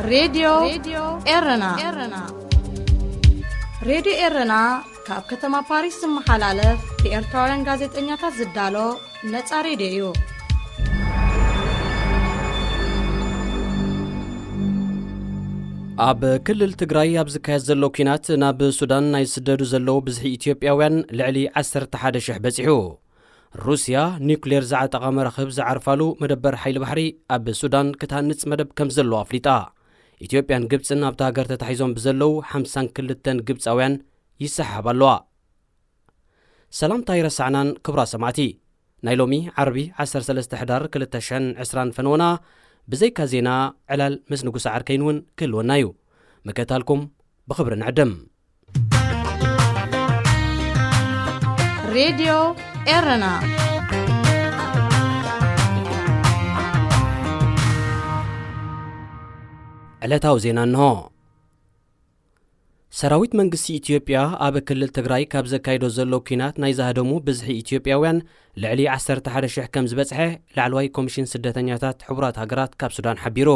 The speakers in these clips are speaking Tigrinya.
ሬድዮ ኤረና። ሬድዮ ኤረና ካብ ከተማ ፓሪስ ዝመሓላለፍ ብኤርትራውያን ጋዜጠኛታት ዝዳሎ ነጻ ሬድዮ እዩ። ኣብ ክልል ትግራይ ኣብ ዝካየድ ዘሎ ኲናት ናብ ሱዳን ናይ ዝስደዱ ዘለዉ ብዝሒ ኢትዮጵያውያን ልዕሊ ዓሰርተ ሓደ ሽሕ በጺሑ። ሩስያ ኒውክሌር ዝዓጠቓ መራኽብ ዝዓርፋሉ መደበር ሓይሊ ባሕሪ ኣብ ሱዳን ክትሃንጽ መደብ ከም ዘሎ ኣፍሊጣ። ኢትዮጵያን ግብጽን ኣብታ ሃገር ተታሒዞም ብዘለዉ ሓምሳን ክልተን ግብጻውያን ይሰሓሓባ ኣለዋ። ሰላምታ ኣይረሳዕናን ክቡራት ሰማዕቲ። ናይ ሎሚ ዓርቢ ዓሰርተ ሰለስተ ሕዳር ክልተ ሽሕን ዕስራን ፈነወና ብዘይካ ዜና ዕላል ምስ ንጉስ ዓርከይን እውን ክህልወና እዩ። ምክትታልኩም ብኽብሪ ንዕድም። ሬድዮ ኤረና። ዕለታዊ ዜና እንሆ። ሰራዊት መንግስቲ ኢትዮጵያ ኣብ ክልል ትግራይ ካብ ዘካይዶ ዘሎ ኲናት ናይ ዝሃደሙ ብዝሒ ኢትዮጵያውያን ልዕሊ ዓሰርተ ሓደ ሽሕ ከም ዝበጽሐ ላዕለዋይ ኮሚሽን ስደተኛታት ሕቡራት ሃገራት ካብ ሱዳን ሓቢሩ።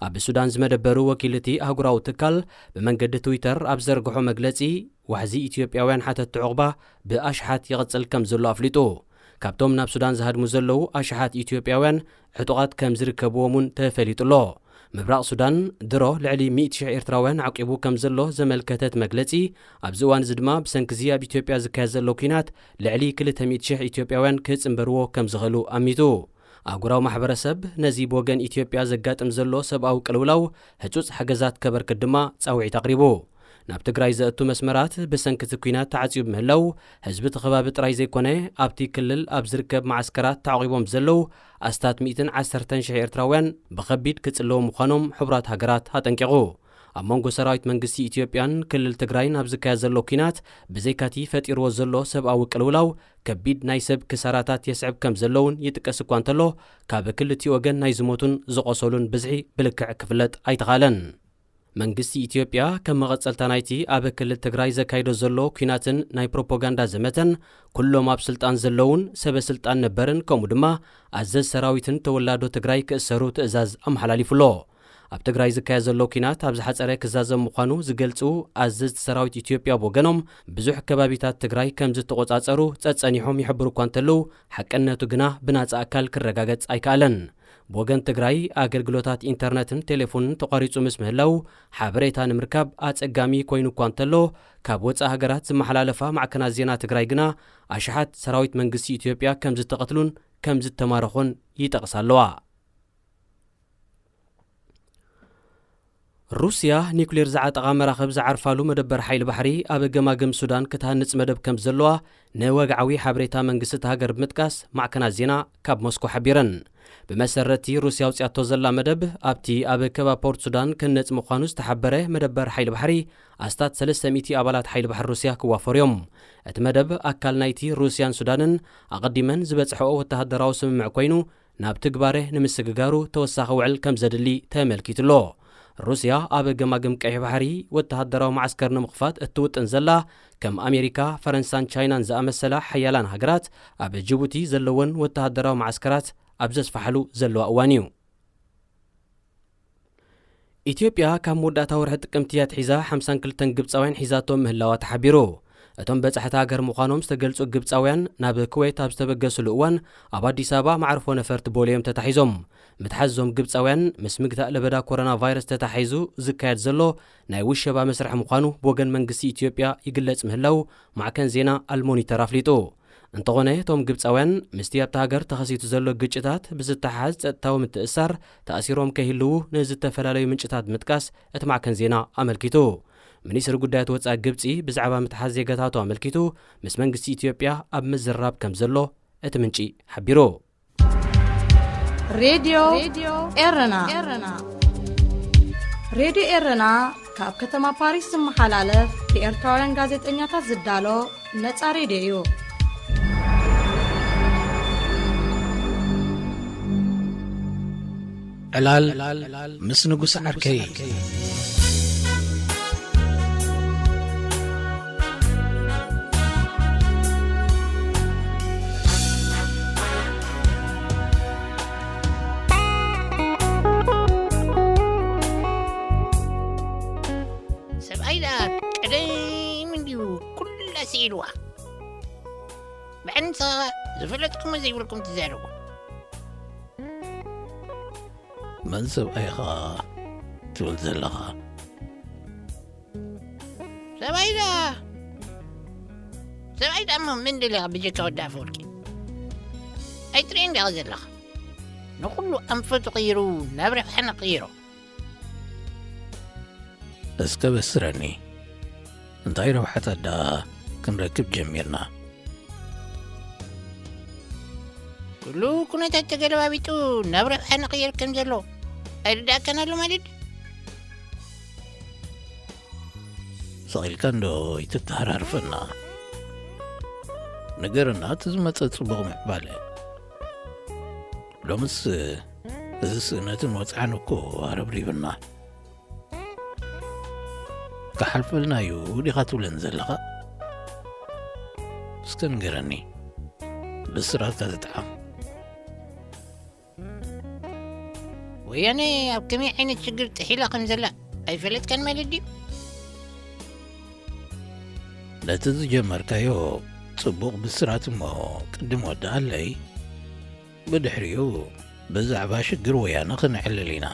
ኣብ ሱዳን ዝመደበሩ ወኪል እቲ ኣህጉራዊ ትካል ብመንገዲ ትዊተር ኣብ ዘርግሖ መግለጺ፣ ዋሕዚ ኢትዮጵያውያን ሓተትቲ ዑቕባ ብኣሽሓት ይቕጽል ከም ዘሎ ኣፍሊጡ። ካብቶም ናብ ሱዳን ዝሃድሙ ዘለዉ ኣሽሓት ኢትዮጵያውያን ዕጡቓት ከም ዝርከብዎም እውን ተፈሊጡ ኣሎ። ምብራቕ ሱዳን ድሮ ልዕሊ ሚእቲ ሽሕ ኤርትራውያን ዓቂቡ ከም ዘሎ ዘመልከተት መግለጺ፣ ኣብዚ እዋን እዚ ድማ ብሰንኪ እዚ ኣብ ኢትዮጵያ ዝካየድ ዘሎ ኲናት ልዕሊ ክልተ ሚእቲ ሽሕ ኢትዮጵያውያን ክጽንበርዎ ከም ዝኽእሉ ኣሚቱ። ኣህጉራዊ ማሕበረሰብ ነዚ ብወገን ኢትዮጵያ ዘጋጥም ዘሎ ሰብኣዊ ቅልውላው ህጹጽ ሓገዛት ከበርክት ድማ ጻውዒት ኣቕሪቡ። ናብ ትግራይ ዘእቱ መስመራት ብሰንኪ እቲ ኲናት ተዓጽዩ ብምህላው፣ ህዝቢ እቲ ከባቢ ጥራይ ዘይኮነ፣ ኣብቲ ክልል ኣብ ዝርከብ መዓስከራት ተዓቂቦም ዘለዉ ኣስታት ሚእትን ዓሰርተን ሽሕ ኤርትራውያን ብኸቢድ ክጽለዉ ምዃኖም ሕቡራት ሃገራት ኣጠንቂቑ። ኣብ መንጎ ሰራዊት መንግስቲ ኢትዮጵያን ክልል ትግራይን ኣብ ዝካየድ ዘሎ ኲናት፣ ብዘይካቲ ፈጢርዎ ዘሎ ሰብኣዊ ቅልውላው፣ ከቢድ ናይ ሰብ ክሳራታት የስዕብ ከም ዘለውን ይጥቀስ እኳ እንተሎ፣ ካብ ክልቲኡ ወገን ናይ ዝሞቱን ዝቖሰሉን ብዝሒ ብልክዕ ክፍለጥ ኣይተኻእለን። መንግስቲ ኢትዮጵያ ከም መቐጸልታ ናይቲ ኣብ ክልል ትግራይ ዘካይዶ ዘሎ ኲናትን ናይ ፕሮፓጋንዳ ዘመተን፣ ኩሎም ኣብ ስልጣን ዘለውን ሰበ ስልጣን ነበርን፣ ከምኡ ድማ ኣዘዝ ሰራዊትን ተወላዶ ትግራይ ክእሰሩ ትእዛዝ ኣመሓላሊፉ ኣሎ። ኣብ ትግራይ ዝካየድ ዘሎ ኲናት ኣብ ዝሓጸረ ክዛዘም ምዃኑ ዝገልጹ ኣዘዝቲ ሰራዊት ኢትዮጵያ ብወገኖም፣ ብዙሕ ከባቢታት ትግራይ ከም ዝተቖጻጸሩ ጸጸኒሖም ይሕብሩ እኳ እንተለዉ፣ ሓቅነቱ ግና ብናጻ ኣካል ክረጋገጽ ኣይከኣለን። ብወገን ትግራይ፣ ኣገልግሎታት ኢንተርነትን ቴሌፎንን ተቋሪጹ ምስ ምህላው፣ ሓበሬታ ንምርካብ ኣጸጋሚ ኮይኑ እኳ እንተሎ፣ ካብ ወጻኢ ሃገራት ዝመሓላለፋ ማዕከናት ዜና ትግራይ ግና፣ ኣሽሓት ሰራዊት መንግስቲ ኢትዮጵያ ከም ዝተቐትሉን ከም ዝተማረኹን ይጠቕሳ ኣለዋ። ሩስያ ኒውክሌር ዝዓጠቓ መራኽብ ዝዓርፋሉ መደበር ሓይሊ ባሕሪ ኣብ ገማግም ሱዳን ክትሃንጽ መደብ ከም ዘለዋ ንወግዓዊ ሓበሬታ መንግስቲ እታ ሃገር ብምጥቃስ ማዕከናት ዜና ካብ ሞስኮ ሓቢረን። ብመሰረትቲ ሩስያ ኣውጽያቶ ዘላ መደብ፣ ኣብቲ ኣብ ከባቢ ፖርት ሱዳን ክህነጽ ምዃኑ ዝተሓበረ መደበር ሓይሊ ባሕሪ ኣስታት ሰለስተ ሚእቲ ኣባላት ሓይሊ ባሕሪ ሩስያ ክዋፈሩ እዮም። እቲ መደብ ኣካል ናይቲ ሩስያን ሱዳንን ኣቐዲመን ዝበጽሐኦ ወተሃደራዊ ስምምዕ ኮይኑ፣ ናብ ትግባረ ንምስግጋሩ ተወሳኺ ውዕል ከም ዘድሊ ተመልኪቱ ኣሎ። ሩስያ ኣብ ገማግም ቀይሕ ባሕሪ ወተሃደራዊ መዓስከር ንምኽፋት እትውጥን ዘላ፣ ከም ኣሜሪካ፣ ፈረንሳን ቻይናን ዝኣመሰላ ሓያላን ሃገራት ኣብ ጅቡቲ ዘለወን ወተሃደራዊ መዓስከራት ኣብ ዘስፋሕሉ ዘለዋ እዋን እዩ። ኢትዮጵያ ካብ መወዳእታ ወርሒ ጥቅምቲ ኣትሒዛ ሓምሳን ክልተን ግብጻውያን ሒዛቶም ምህላዋ ተሓቢሩ። እቶም በጻሕቲ ሃገር ምዃኖም ዝተገልጹ ግብጻውያን ናብ ኩዌት ኣብ ዝተበገስሉ እዋን፣ ኣብ ኣዲስ ኣበባ መዓርፎ ነፈርቲ ቦሌ እዮም ተታሒዞም። ምትሓዝ እዞም ግብጻውያን ምስ ምግታእ ለበዳ ኮሮና ቫይረስ ተታሒዙ ዝካየድ ዘሎ ናይ ውሸባ መስርሕ ምዃኑ ብወገን መንግስቲ ኢትዮጵያ ይግለጽ ምህላው ማዕከን ዜና ኣልሞኒተር ኣፍሊጡ። እንተኾነ፣ እቶም ግብጻውያን ምስቲ ኣብታ ሃገር ተኸሲቱ ዘሎ ግጭታት ብዝተሓሓዝ ጸጥታዊ ምትእስሳር ተኣሲሮም ከይህልዉ ንዝተፈላለዩ ምንጭታት ምጥቃስ እቲ ማዕከን ዜና ኣመልኪቱ። ሚኒስትሪ ጉዳያት ወጻኢ ግብጺ ብዛዕባ ምትሓዝ ዜጋታቱ ኣመልኪቱ ምስ መንግስቲ ኢትዮጵያ ኣብ ምዝርራብ ከም ዘሎ እቲ ምንጪ ሓቢሩ። ሬድዮ ኤረና። ሬድዮ ኤረና ካብ ከተማ ፓሪስ ዝመሓላለፍ ብኤርትራውያን ጋዜጠኛታት ዝዳሎ ነጻ ሬድዮ እዩ። ዕላል ምስ ንጉስ ዓርከይ። ኢልዋ። ብዕንሰኻ ዝፈለጥኩሞ ዘይብልኩም ትዛረቡ። መን ሰብኣይ ኢኻ ትብል ዘለኻ? ሰብኣይ ዳ ሰብኣይ ዳሞ ምን ደሊኻ ብጀካ ወዲ ኣፈወርቂ? ኣይትርእን ዲኻ ዘለኻ? ንኹሉ ኣንፈቱ ቀይሩ ናብ ረብሓና ቀይሮ። እስከ በስረኒ፣ እንታይ ረብሓታት ደኣ ክንረክብ ጀሚርና? ኩሉ ኩነታት ተገለባቢጡ ናብ ረብሓ ንቕየር ከም ዘሎ ኣይርዳእካን ኣሎ ማለት ድዩ? ስቕ ኢልካ እንዶ ኣይተተሃራርፈና። ንገረና እቲ ዝመጸ ጽቡቕ ምዕባለ። ሎምስ እዚ ስእነትን ወጽዓን እኮ ኣረብሪብና። ክሓልፈልና እዩ ዲኻ ትብለን ዘለኻ? እስከ ንገረኒ፣ ብስራትካ ትጥዓም። ወያነ ኣብ ከመይ ዓይነት ሽግር ጥሒላ ከም ዘላ ኣይፈለጥካን ማለት ድዩ? ነቲ ዝጀመርካዮ ጽቡቕ ብስራት እሞ ቅድም ወድኣለይ። ብድሕሪኡ ብዛዕባ ሽግር ወያነ ክንዕልል ኢና።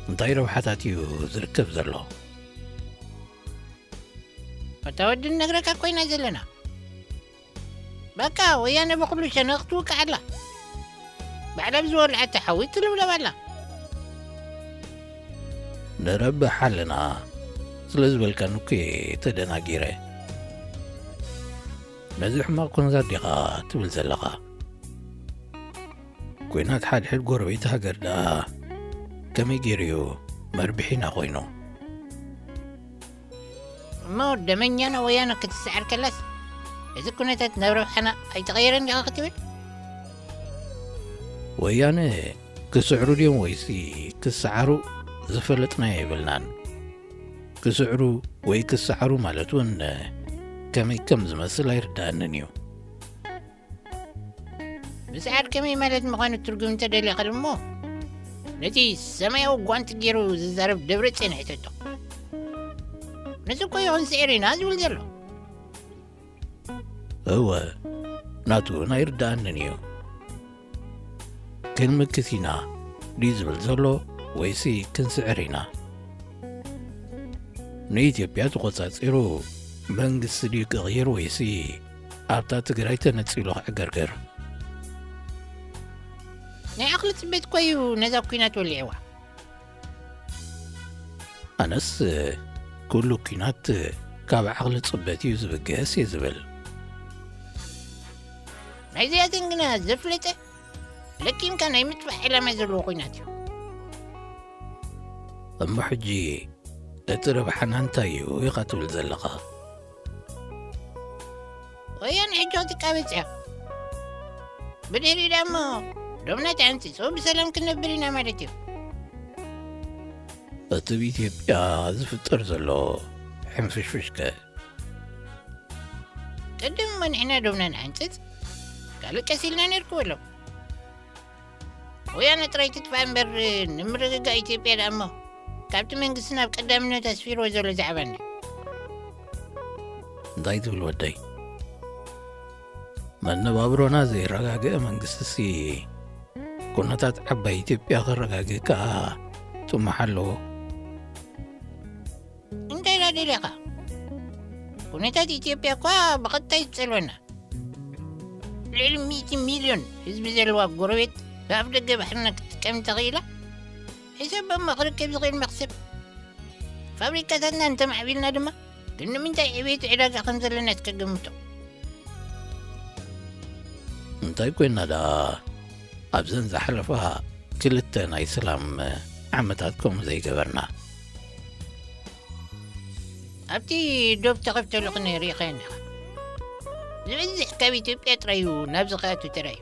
እንታይ ረብሓታት እዩ ዝርከብ ዘሎ? እታ ወዲ ንነግረካ ኮይና ዘለና። በቃ ወያነ ብኹሉ ሸነኽ ትውቃዕ ኣላ። ባዕላ ብዝወልዐታ ሓዊ ትልብለብ ኣላ። ንረብሕ ኣለና ስለ ዝበልካኒ እኮ እየ ተደናጊረ። ነዚ ሕማቕ ኩነታት ዲኻ ትብል ዘለኻ? ኲናት ሓድሕድ ጎረቤት ሃገር ደኣ ከመይ ገይሩ እዩ መርብሒና ኮይኑ? እሞ ደመኛና ወያነ ክትስዓር ከላስ፣ እዚ ኩነታት ናብ ረብሓና ኣይተቐየረን ዲኻ ክትብል? ወያነ ክስዕሩ ድዮም ወይሲ ክሰዓሩ ዝፈለጥናዮ የብልናን። ክስዕሩ ወይ ክሰዓሩ ማለት እውን ከመይ ከም ዝመስል ኣይርድኣንን እዩ። ምስዓር ከመይ ማለት ምዃኑ ትርጉም እንተደሊኻ እሞ፣ ነቲ ሰማያዊ ጓንቲ ገይሩ ዝዛረብ ደብረጽዮን ሕተቶ። ንሱ እኮ እዩ ክንስዕር ኢና ዝብል ዘሎ። እወ፣ ናቱ እውን ኣይርድኣንን እዩ። ክንምክት ኢና ድዩ ዝብል ዘሎ ወይሲ ክንስዕር ኢና? ንኢትዮጵያ ተቖጻጺሩ መንግስቲ ድዩ ክቕይር ወይሲ ኣብታ ትግራይ ተነጺሉ ክዕገርግር? ናይ ዓቕሊ ጽበት እኮ እዩ ነዛ ኲናት ወሊዕዋ። ኣነስ ኩሉ ኲናት ካብ ዓቕሊ ጽበት እዩ ዝብገስ እየ ዝብል። ናይዚኣተን ግና ዘፍለጠ ለኪምካ ናይ ምጥፋእ ዕላማ ዘለዎ ኲናት እዩ። እሞ ሕጂ እቲ ረብሓና እንታይ እዩ ኢኻ ትብል ዘለኻ? ወያነ ሕጂ ክትቃበጽ እያ። ብድሕሪኡ ደኣ እሞ ዶብና ተዓንጺጹ ብሰላም ክንነብር ኢና ማለት እዩ። እቲ ኣብ ኢትዮጵያ ዝፍጠር ዘሎ ሕንፍሽፍሽ ከ? ቅድም እሞ ንሕና ዶብና ንዓንጽጽ ካልእ ቀስ ኢልና ነርክበሎም። ወያነ ጥራይ ትጥፋእ እምበር ንምርግጋእ ኢትዮጵያ ደኣ እሞ ካብቲ መንግስቲ ናብ ቀዳምነት ኣስፊርዎ ዘሎ ዛዕባ እንድዩ። እንታይ ትብል ወደይ? መነባብሮና ዘየረጋግአ መንግስቲሲ ኩነታት ዓባይ ኢትዮጵያ ከረጋግእ ከኣ ጥሙሕ ኣለዎ። እንታይ ኢላ ደሊኻ? ኩነታት ኢትዮጵያ እኳ ብቐጥታ እዩ ዝጸልወና። ልዕሊ ሚእቲ ሚልዮን ህዝቢ ዘለዋ ጎረቤት ብኣፍ ደገ ባሕርና ክትጥቀም እንተኽኢላ፣ ሕሰብ እሞ ክርከብ ዝኽእል መኽሰብ። ፋብሪካታትና እንተማዕቢልና ድማ፣ ግን ንምንታይ ዕብየት ዕዳጋ ከም ዘለና እስከ ገምቶ። እንታይ ኮይና ደኣ ኣብዘን ዝሓለፋ ክልተ ናይ ሰላም ዓመታት ከምኡ ዘይገበርና? ኣብቲ ዶብ ተኸፍተሉ ክንሪኢኻዮ እንዲኻ። ዝበዝሕ ካብ ኢትዮጵያ ጥራይ እዩ ናብዚ ክኣቱ ተራእዩ።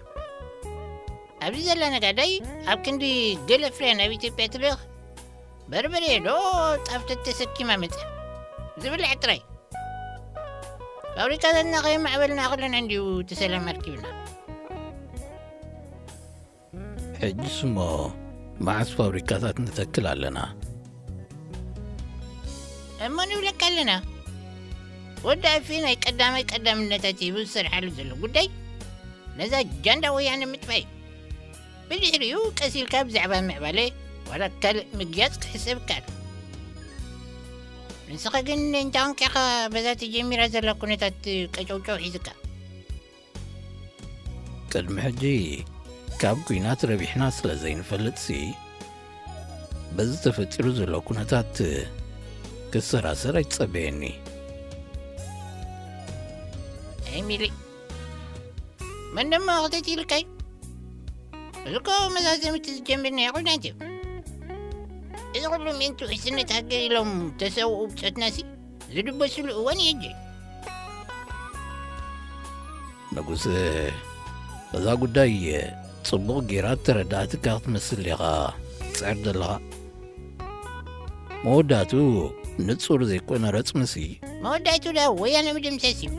ኣብዚ ዘላ ነጋዳይ ኣብ ክንዲ ገለ ፍርያ ናብ ኢትዮጵያ ትልእኽ፣ በርበረ ዶ ጣፍ ተተሰኪማ መጽያ። ዝብላዕ ጥራይ። ፋብሪካታትና ከየማዕበልና ከለና እንድዩ እቲ ሰላም ኣርኪብና። ሕጅስ እሞ መዓስ ፋብሪካታት ንተክል ኣለና? እሞ ንብለካ ኣለና። ወዲ ኣፌ ናይ ቀዳማይ ቀዳምነታት ሂቡ ዝሰርሓሉ ዘሎ ጉዳይ ነዛ ጃንዳ ወያነ ምጥፋእ እዩ። ብድሕሪኡ ቀስ ኢልካ ብዛዕባ ምዕባለ ዋላ ካልእ ምግያጽ ክሕሰብ ይከኣል። ንስኻ ግን እንታይ ኮንካ ኢኻ በዛ ተጀሚራ ዘላ ኩነታት ቀጨውጨው ሒዝካ? ቅድሚ ሕጂ ካብ ኲናት ረቢሕና ስለ ዘይንፈልጥሲ፣ በዚ ተፈጢሩ ዘሎ ኩነታት ክሰራሰር ኣይትጸበየኒ። ኤሚሊ፣ መን ደሞ ክተት ኢልካይ? እዚ እኮ መዛዘሚቲ ዝጀምር ናይ ቑናት እዩ። እዚ ኩሉ ምእንቲ ውሕስነት ሃገር ኢሎም ተሰውኡ ብጾትናሲ ዝድበስሉ እዋን እዩ ሕጂ። ንጉስ፣ እዛ ጉዳይ ጽቡቕ ጌራ እተረዳእትካ ክትመስል ኢኻ ትጽዕር ዘለኻ። መወዳእትኡ ንጹር ዘይኮነ ረጽምሲ። መወዳእትኡ ዳ ወያነ ምድምሰስ እዩ።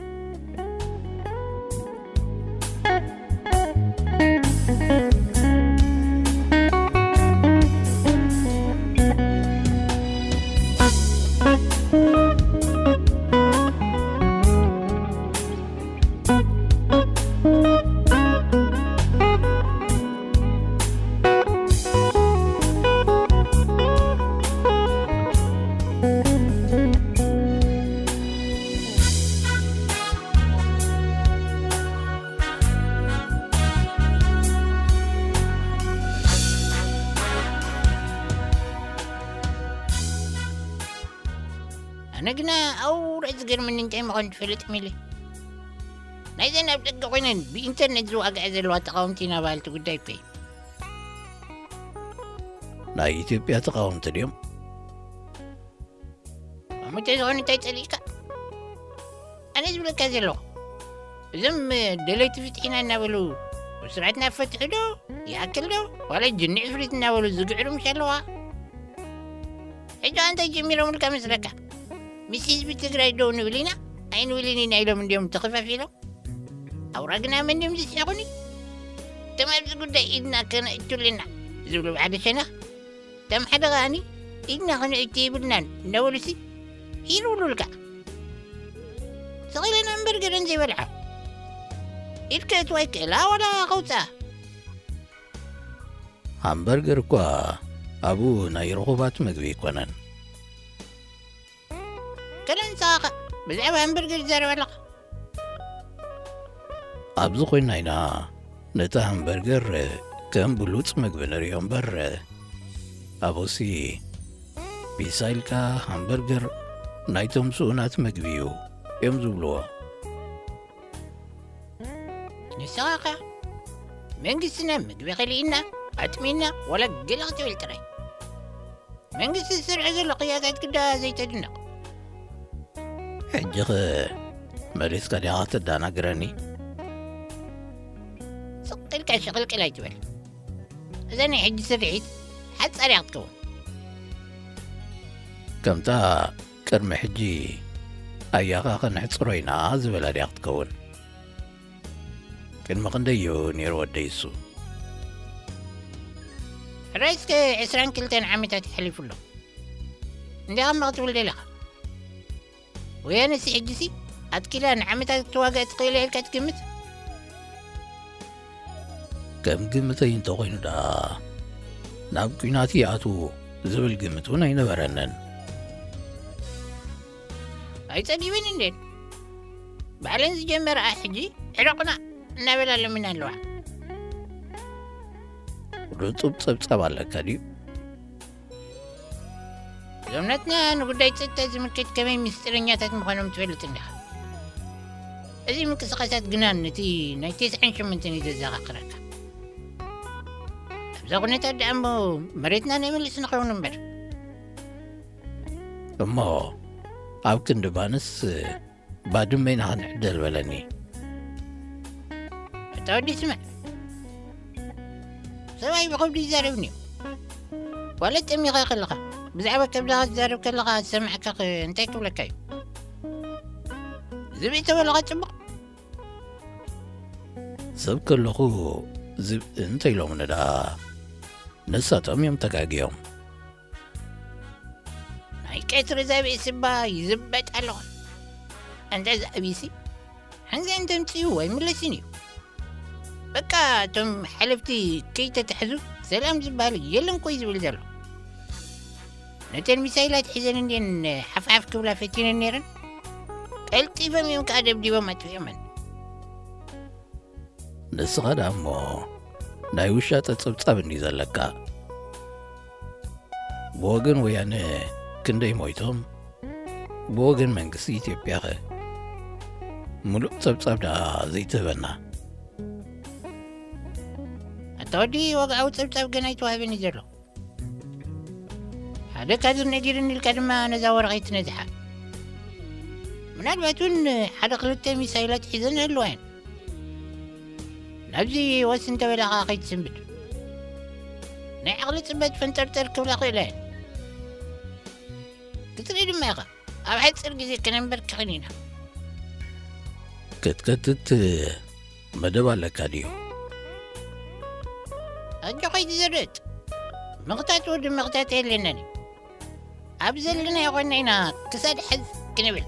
ኣነ ግና ኣውርዕ ዝገርመኒ እንታይ ምዃኑ ትፈልጥ ሚሊ? ናይዘን ኣብ ደገ ኮይነን ብኢንተርኔት ዝዋግዐ ዘለዋ ተቓወምቲ ኢና በሃልቲ ጉዳይ እኮ እዩ። ናይ ኢትዮጵያ ተቓወምቲ ድዮም? እሞ እንተዝኾነ እንታይ ጸሊእካ? ኣነ ዝብለካ ዘለኹ፣ እዞም ደለይቲ ፍትሒና እናበሉ ስርዓትና ፈትሑ ዶ ይኣክል ዶ ዋላ ጅኒ ዕፍሪት እናበሉ ዝግዕሩ ምሽ ኣለዋ። ሕጂ እንታይ ጀሚሮምልካ መስለካ? ምስ ህዝቢ ትግራይ ደው ንብል ኢና ኣይንብልን ኢና ኢሎም እንዲዮም ተኸፋፊሎም። ኣውራ ግና መን እዮም ዝስሕቑኒ? እቶም ኣብዚ ጉዳይ ኢድና ከነእትልና ዝብሉ ብሓደ ሸነኽ፣ እቶም ሓደ ከኣኒ ኢድና ከነእቱ የብልናን እናበሉሲ ይርውሉልካ። ስቕ ኢለን ሃምበርገረን ዘይበልዓ ኢድ ከእትዋ ይክእላ ዋላ ከውፅኣ። ሃምበርገር እኳ ኣብኡ ናይ ርኹባት መግቢ ኣይኮነን። ከለ ንስኻ ብዛዕባ ሃምበርገር ትዛረብ ኣለኻ። ኣብዚ ኮይና ኢና ነቲ ሃምበርገር ከም ብሉጽ መግቢ ንርእዮ እምበር፣ ኣብኡሲ ፒሳ ኢልካ ሃምበርገር ናይቶም ስኡናት መግቢ እዩ እዮም ዝብልዎ። ንስኻ ኸ መንግስትና ምግቢ ከሊእና ኣጥሚና ዋላ ገለ ክትብል ጥራይ። መንግስቲ ዝሰርዖ ዘሎ ቅያታት ግዳ ዘይተድንቕ። ሕጂ ኸ መሊስካ ዲኻ ተደናግረኒ? ስቕ ኢልካ ሽቕልቅል ኣይትበል። እዛ ናይ ሕጂ ስርሒት ሓጻር እያ ክትከውን። ከምታ ቅድሚ ሕጂ ኣያኻ ከነሕጽሮ ኢና ዝበላ ድያ ክትከውን? ቅድሚ ክንደይ እዩ ነይሩ ወደይ እሱ? ሕራይ እስከ ዕስራን ክልተን ዓመታት ሓሊፉ ኣሎ። እንታይ ከም ክትብል ደሊኻ? ወያነሲ ሕጂሲ ኣትኪላ ንዓመታት ክትዋጋእ ትኽእል እያ ኢልካ ትግምት? ከም ግምተይ እንተኾይኑ ደኣ ናብ ኲናት ይኣትዉ ዝብል ግምት እውን ኣይነበረንን። ኣይጸጊበን እንዴን? ባዕለን ዝጀመረኣ ሕጂ ሕረቑና እናበላ ለሚና ኣለዋ። ርጡብ ጸብጻብ ኣለካ ድዩ? እዞም ናትና ንጉዳይ ጸጥታ ዝምልከት ከመይ ምስጢረኛታት ምዃኖም ትፈልጥ እንዲኻ። እዚ ምንቅስቓሳት ግና ነቲ ናይ ተስዓን ሸሞንተን እዩ ዘዘኻኽረካ። ኣብዛ ኩነታት ደኣ እሞ መሬትና ነይምልስ ንኸውን እምበር። እሞ ኣብ ክንዲ ባንስ ባድመ ኢና ክንዕደል በለኒ። ኣታ ወዲ ስምዕ፣ ሰብኣይ ብኸብዱ ይዛረብኒ እዩ። ዋላ ጠሚኻ ከለኻ፣ ብዛዕባ ከብድኻ ትዛረብ ከለኻ ዝሰማዕካ ኸ እንታይ ክብለካ እዩ? ዝብኢ ተበለኻ ጽቡቕ። ሰብ ከለኹ ዝብኢ እንተኢሎምኒ ደኣ፣ ንሳቶም እዮም ተጋግዮም። ናይ ቀትሪ ዘብኢ ስባ ይዝበጥ ኣለኹ። ኣንታ እዚ ኣቢሲ ሓንዚ እንተምፅኡ ኣይምለስን እዩ። በቃ እቶም ሓለፍቲ ከይተታሕዙ ሰላም ዝበሃል የለን ኮይ ዝብል ዘሎ። ነተን ሚሳይላት ሒዘን እንድየን ሓፍሓፍ ክብላ ፈቲነን ነይረን። ቀልጢፈም እዮም ከዓ ደብዲቦም ኣጥፊኦመን። ንስኻ ደኣ እሞ ናይ ውሻ ጸብጻብ እንዲ ዘለካ። ብወገን ወያነ ክንደይ ሞይቶም? ብወገን መንግስቲ ኢትዮጵያ ኸ? ምሉእ ጸብጻብ ደኣ ዘይትህበና? ኣታ ወዲ፣ ወግዓዊ ጸብጻብ ገና ኣይተዋህበን እዩ ዘሎ። ሓደ ካድር ነጊርኒ ኢልካ ድማ ነዛ ወረቐይት ነዝሓ። ምናልባት እውን ሓደ ክልተ ሚሳይላት ሒዘን ኣለዋ እየን። ናብዚ ወስ እንተበላኻ ከይትስንብድ። ናይ ዓቕሊ ጽበት ፈንጠርጠር ክብላ ክእላ እየን። ክትርኢ ድማ ኢኻ። ኣብ ሓጺር ግዜ ክነንበር ክኽን ኢና። ክትከትት መደብ ኣለካ ድዩ? ኣጆኻ ኣይትዘርጥ። ምኽታት ወዲ ምኽታት የለናን እዩ። ኣብ ዘለና ይኾንና ኢና ክሳድ ሕዝ ክንብል።